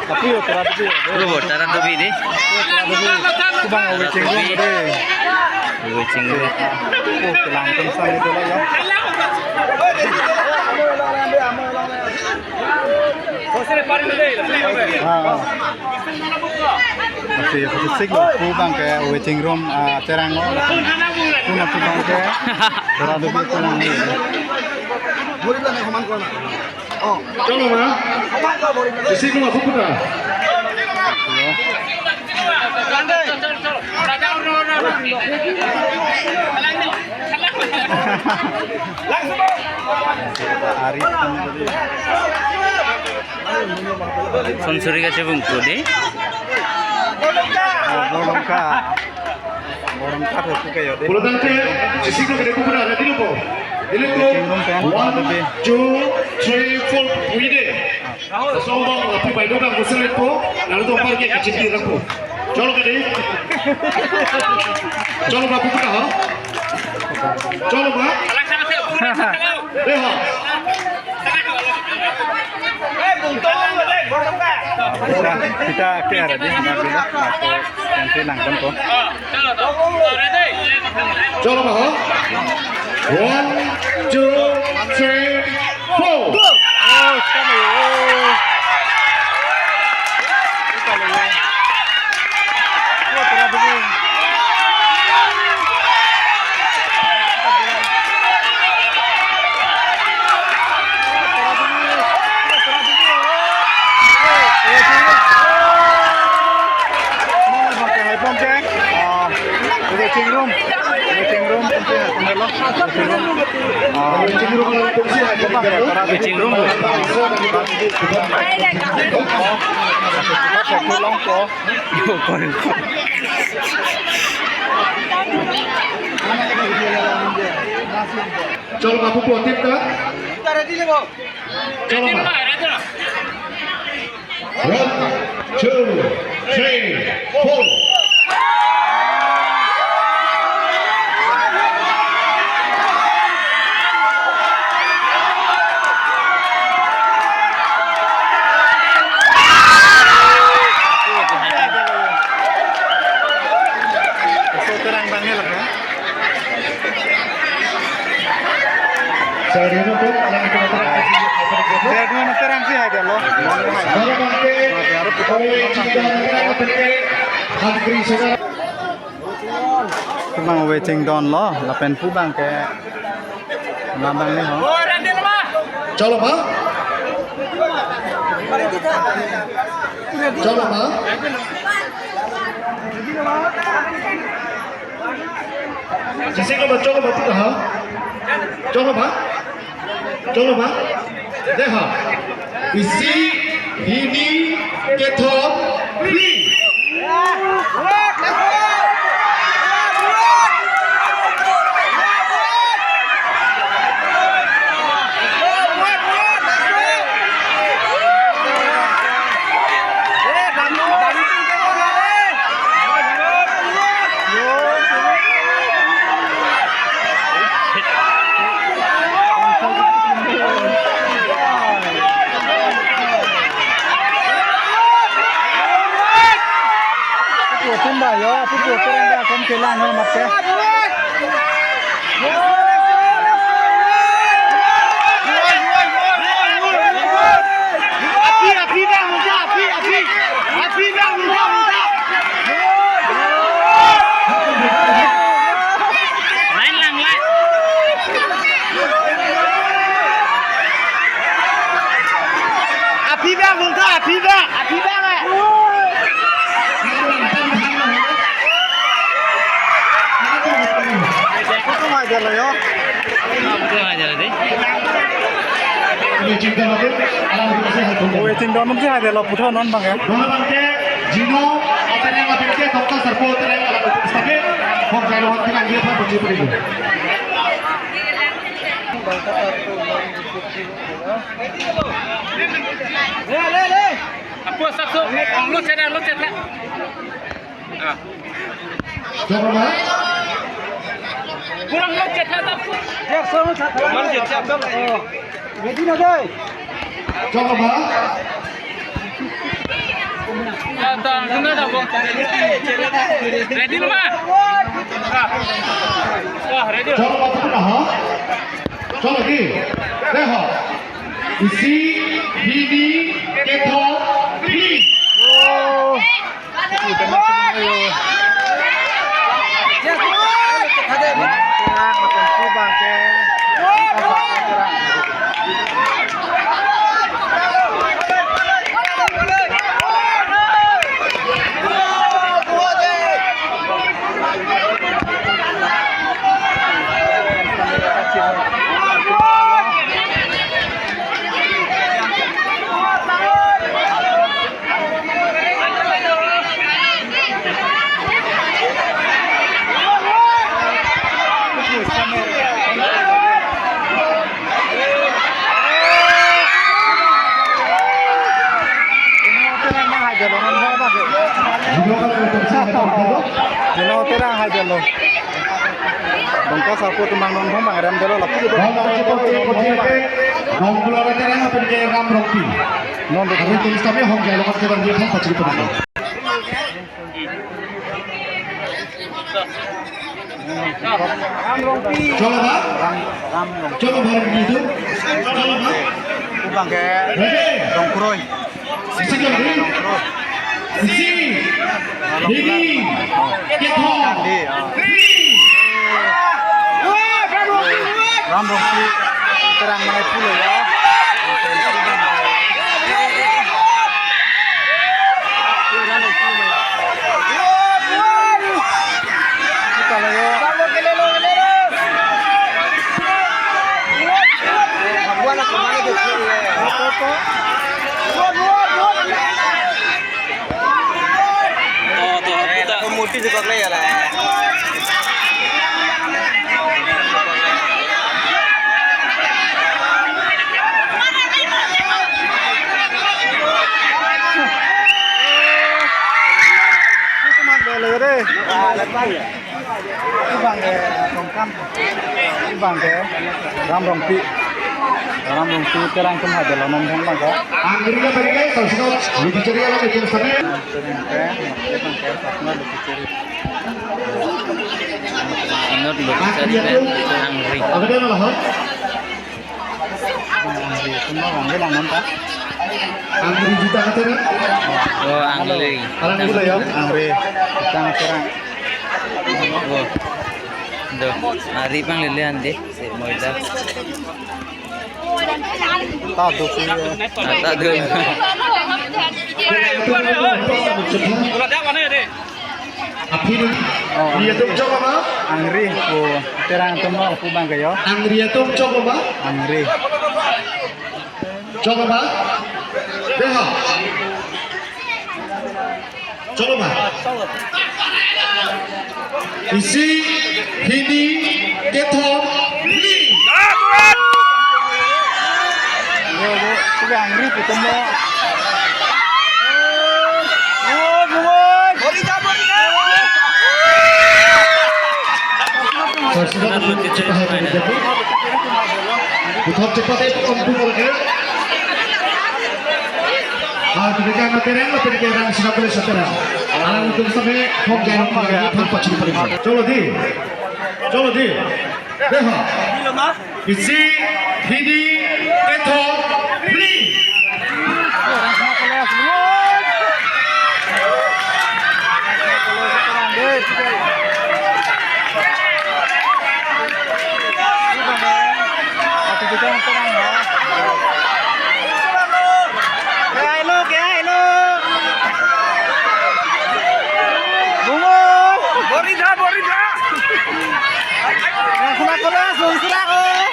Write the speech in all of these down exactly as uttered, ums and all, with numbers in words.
Tapi yo, tera tapi yo. Lo bo, tera tapi di. Yo, tera tapi. Kubang away chingrum de. Away chingrum. Oh, kelang kengsang itu lah ya. Ah. Masih, masih sik lo, kubang ke away chingrum, ah, terang lo. Kuna kubang ke, tera tapi terang lo. Boleh bilang yang koman koman. Oh. Cholo ma. Isi kuma puputa. Ari. Sonsuri kachebung ko de. Oh, bolong ka. Orang kat itu kayak deh. Pulo tangte, isi ko kene kupuna ada di lupo. Di lupo. One, two, three, four, puji de. Sombong, api bai dogang kusel itu, lalu tumpar ke kecil di lupo. Cholo kade. Cholo ba puputa ha. Cholo ba. Deh ha. Kita, kita ke arah di, ngambil, masuk, nanti nangkon ko. Cholo ba ha. One, two, three, four. Oh, sekali. Oh. Kita lagi. Dua tera dua. Waiting room. Waiting room. Waiting room. Cholo, bapu po, tip ta? Cholo, ma. One, two, three, four. Terang si hai delo. Pu abang waiting don lo, lapen pu abang ke. Abang ni ho. Cholo, ma. Cholo, ma. Sisi ko ba, cholo, ma, puta ha. Cholo, ma. Cholo, ma. Dei ha. Isi, hini, kethom, phli. Putin ba yo, putin ba kom kelang ho mat ke. Api, api bang, muda, api, api. Api bang, muda, muda. Lain lang, lain. Api bang, muda, api bang, api bang, eh. Puthot hai dei lo yo. Puthot hai dei lo dei. Waiting don si hai dei lo, puthot non abang ya. Dona abang ke, Jino, Atereng abang ke, Doctor Sarpo Atereng abang ke, Hok Jai Rohan ke, Anggi Phan Puji Puri. Le, le, le. Apo sakso, lo chana, lo chana. Ah. Cholo, ma. Kurang lo chana, tak. Dia sama satu. Kurang lo chana. Oh. Ready na dei? Cholo, ma. Ready lo ma? Ah. Ah, ready lo. Cholo, bapak, ha? Cholo, di. Dei ho. Isi, hini, kethom, phli. Dino Terang hai jalo. Dongka sarpo atum abang nonbom abang rem jalo lapu. Dongka Terang apen ke Ram Rongpi. Non do. Aru tulis kami hong jalo kan ke bang dia hong pachiri pachiri. Cholo ba? Cholo ba, ready tu? Cholo ba? Abang ke. Ready? Dongkuroi. Isi ke ready? Isi. Ready. Kethom. Phli. Ram Rongpi. Terang mana pulo ya. Murti juga kelihatan. Abang ke Ram Rongpi. Ram Rongpi Terang atum hai jalo nonbom abang ke. Angri apen ke, sarsino, video ceri alam itu sana. Terang ke, abang ke, sarsino video ceri. Inut lukisan pen angri. Apa dia lah? Angri atum abang ke lang nonta. Angri juta kata na? Oh, angri. Alang juta ya? Angri. Juta kata. Oh. Do, ari abang lele ande, si Moida. Ta do si. Ah, ta do. Aphi, oh, angri atum chok ma? Angri, oh, Terang atum ma, pu abang ke yo. Angri atum chok ma? Angri. Chok ma? Dei ho. Cholo ba? Isi, hini, kethom, phli. Yo, yo, sudah angri ketemu. Oh, buat. Sarsino, cepat, cepat, cepat. Puthot cepat, eh, om tu kalau ke. Ah, ketika nang Terang, ketika nang sinakulis Terang. Alang atum same, hong jai hong jai, hong pachiri pachiri. Cholo di. Cholo di. Dei ho. Isi, hini, kethom, phli. Kehai lo, kehai lo. Bungo. Bori tha, bori tha. Yang kena kelas, lo istirahat, oh.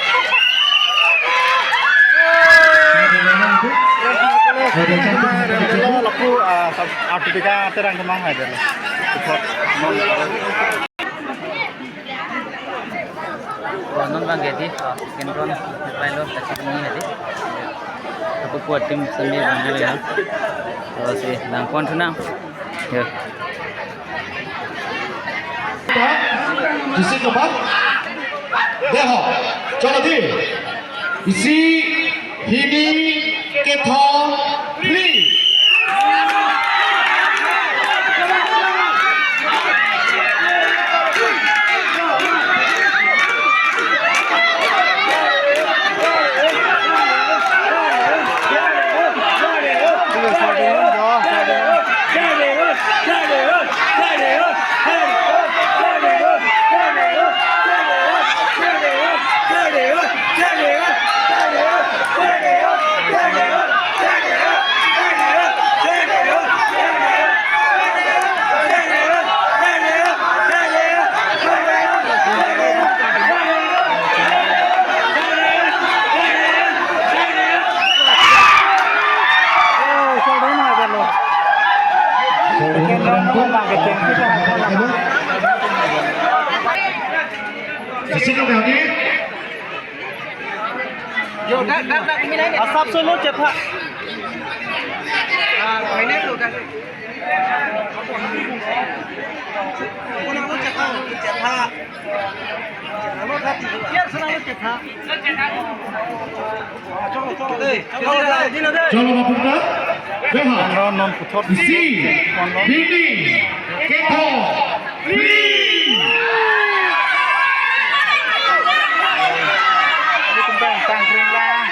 Yang kena kelas, lo istirahat, oh. Lapu, ah, sab-, arti tiga Terang atum abang hai jalo. Support. Oh, non abang ke di, oh, skin tone, profile lo, kachini hedi. Apu apu atum semi abang hedi ya. Oh, si, nang kon tu nang. Yo. Jisi ke ba? Dei ho. Cholo di. Isi, hini, kethom, phli. Asap solo chetha. Cholo ma puthot. Beha. Ron non puthot. Isi. Hini. Ketho. Free. Itum bang tang kring lang.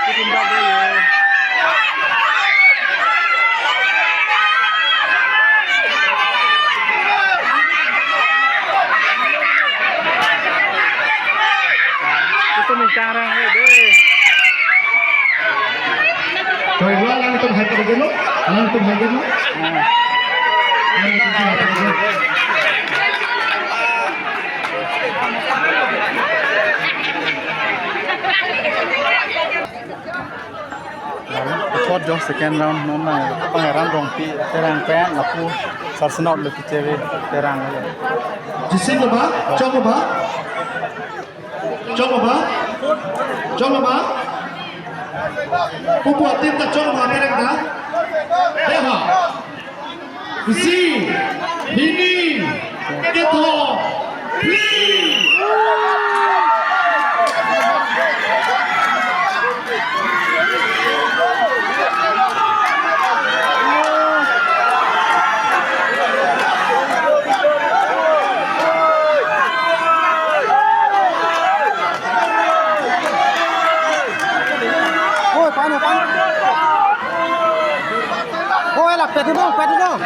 Itum bang dulu. Itum bang tang rang dulu. Koi dua lang itum hai kali dulu. Lang itum hai dulu. Lang itum hai kali dulu. Puthot jo second round non na Pangheran Rongpi Terang pen lapu Sar Senot le kecheri Terang le. Jisin lo ba, chok lo ba. Chok lo ba. Chok lo ba. Pupu atin ta chok lo ba Terang ta. Beha. Isi, hini, ketho, free. Oi, pan, pan. Oi, la, pet dong, pet dong.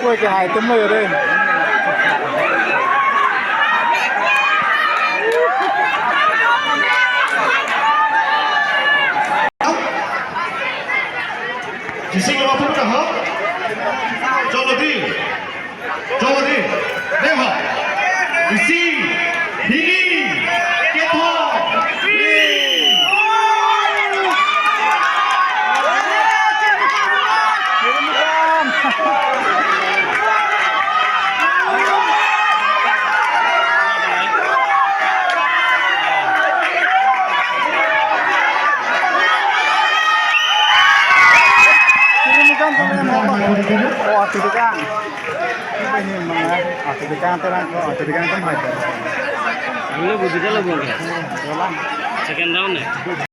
Koi ke hai tum lo re. Jising lo apun ka ha? Cholo di. Cholo di. Deha. Isi. Hini. Ketho. Free. Oh, atu dikang. Atu dikang Terang ko, atu dikang kan mai. Halo, buji kalau bukan. Yolang. Second round ya.